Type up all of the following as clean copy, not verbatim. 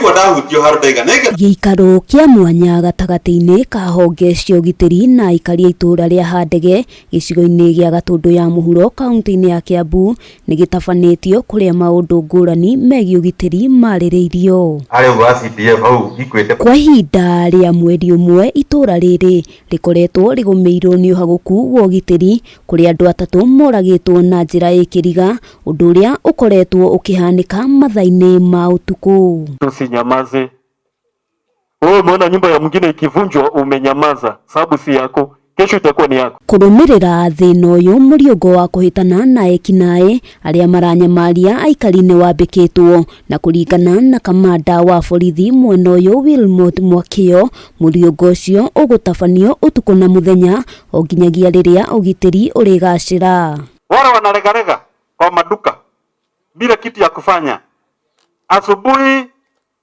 Ndaigua ndahutio handũ ndaiga nĩnge. Gĩikaro kĩa mwanya gatagatĩ-inĩ ka honge cia ũgitĩri na aikari a itũũra rĩa Handege gĩcigo-inĩ gĩa Gatũndũ ya Mũhuro kaunti-inĩ ya Kiambu nĩ gĩtabanĩtio kũrĩa maũndũ ngũrani megiĩ ũgitĩri marĩrĩirio. Harĩa ũguo wa CDF hau Equity. Kwa ihinda rĩa mweri ũmwe itũũra rĩrĩ rĩkoretwo rĩgũmĩirwo nĩ ũhagũku wa ũgitĩri kũrĩa andũ atatũ moragĩtwo na njĩra ĩkĩriga ũndũ ũrĩa ũkoretwo ũkĩhanĩka mathaa-inĩ ma ũtukũ. Tusinyamaze. Wewe umeona nyumba ya mwingine ikivunjwa umenyamaza, sababu si yako, kesho itakuwa ni yako. Kũrũmĩrĩra thĩna ũyũ mũriũngo wa kũhĩtana na ekinaĩ arĩa maranyamaria aikari nĩ wambĩkĩtwo na kũringana na kamanda wa borithi mwena ũyũ Wilmot Mwakio mũriũngo ũcio ũgũtabanio ũtukũ na mũthenya o nginyagia rĩrĩa ũgitĩri ũrĩgacĩra. Wale wanaregarega kwa maduka bila kitu ya kufanya, asubuhi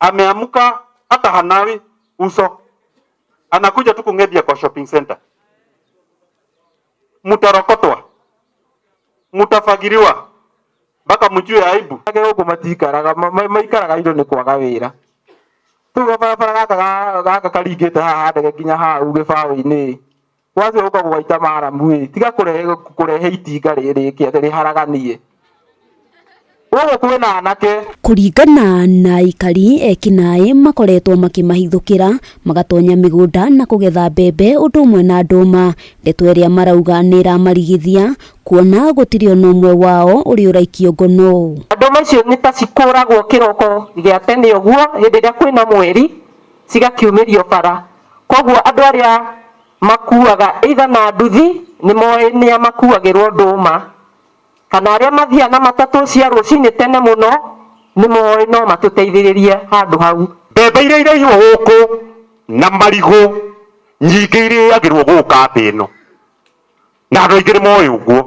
ameamka hata hanawi uso, anakuja tu kung'ethia kwa shopping center. Mutarokotwa, mutafagiriwa mpaka mjue aibu. Gũkũ matikaraga maikaraga indo nĩ kwaga wĩra. Rĩu gabarabara gaka gaka karingĩte haha ndege nginya hau gĩbaũ-inĩ gwacio gũka gũgaita maramu ĩ tiga kũrehe kũrehe itinga rĩrĩke atĩ rĩharaganie gũkũ kwĩna anake. Kũringana na aikari ekinaĩ makoretwo makĩmahithũkĩra magatonya mĩgũnda na kũgetha mbembe ũndũ ũmwe na ndũma, ndeto ĩrĩa marauga nĩ ĩramarigithia kuona gũtirĩ ona ũmwe wao ũrĩ ũraikio ngono. Ndũma icio nĩ ta cikũragwo kĩroko gĩa tene ũguo hĩndĩ ĩrĩa kwĩna mweri cigakiumĩrio bara, koguo andũ arĩa makuaga either na nduthi nĩ moĩ nĩa makuagĩrwo ndũma, kana arĩa mathiaga na matatũ cia rũcinĩ tene mũno nĩ moĩ no matũteithĩrĩrie handũ hau. Mbembe iria iraiywo gũkũ na marigũ nyingĩ irĩagĩrwo gũkũ kambĩ ĩno na andũ aingĩ nĩ moĩ ũguo,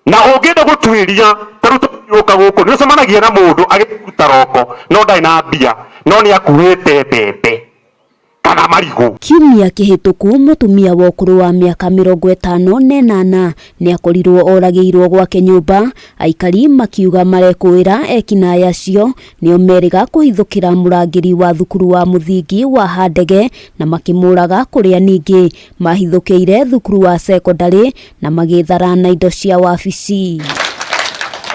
na ũngĩenda gũtuĩria ta rĩu tũgĩũka gũkũ nĩ ũcemanagia na mũndũ agĩruta roko no ndarĩ na mbia no nĩ akuĩte mbembe kana marigũ. Kiumia kĩhĩtũku mũtumia wa ũkũrũ wa mĩaka 58 nĩ akorirwo oragĩirwo gwake nyũmba, aikari makiuga marekũĩra ekinaĩ acio nĩo merĩga kũhithũkĩra mũrangĩri wa thukuru wa mũthingi wa Handege na makĩmũraga kũrĩa ningĩ mahithũkĩire thukuru wa cekondarĩ na magĩthara na indo cia wabici.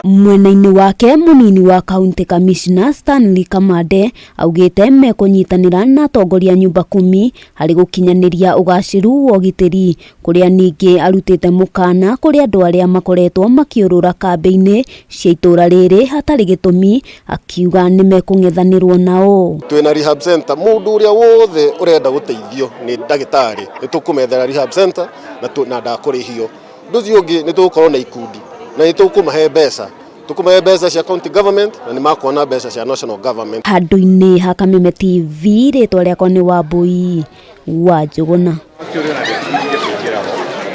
Mwena-inĩ wake mũnini wa county commissioner Stanley Kamande augĩte mekũnyitanĩra na atongoria nyumba kumi harĩ gũkinyanĩria ũgacĩru wa ũgitĩri kũrĩa ningĩ arutĩte mũkana kũrĩ andũ arĩa makoretwo makĩũrũra kambĩ-inĩ cia itũũra rĩrĩ hatarĩ gĩtũmi akiuga nĩ mekũng'ethanĩrwo nao. Twĩna rehab center, mũndũ ũrĩa wothe ũrenda gũteithio nĩ ndagĩtarĩ nĩ tũkũmethera rehab center na ndakũrĩhio. Ũndũ ũcio ũngĩ nĩ tũgũkorwo na ikundi na nĩ tũkũmahe mbeca, tũkũmahe mbeca cia county government na nĩ makuona mbeca cia national government. Handũ-inĩ ha Kameme TV rĩtwa rĩakwa nĩ Wambui wa Njũgũna.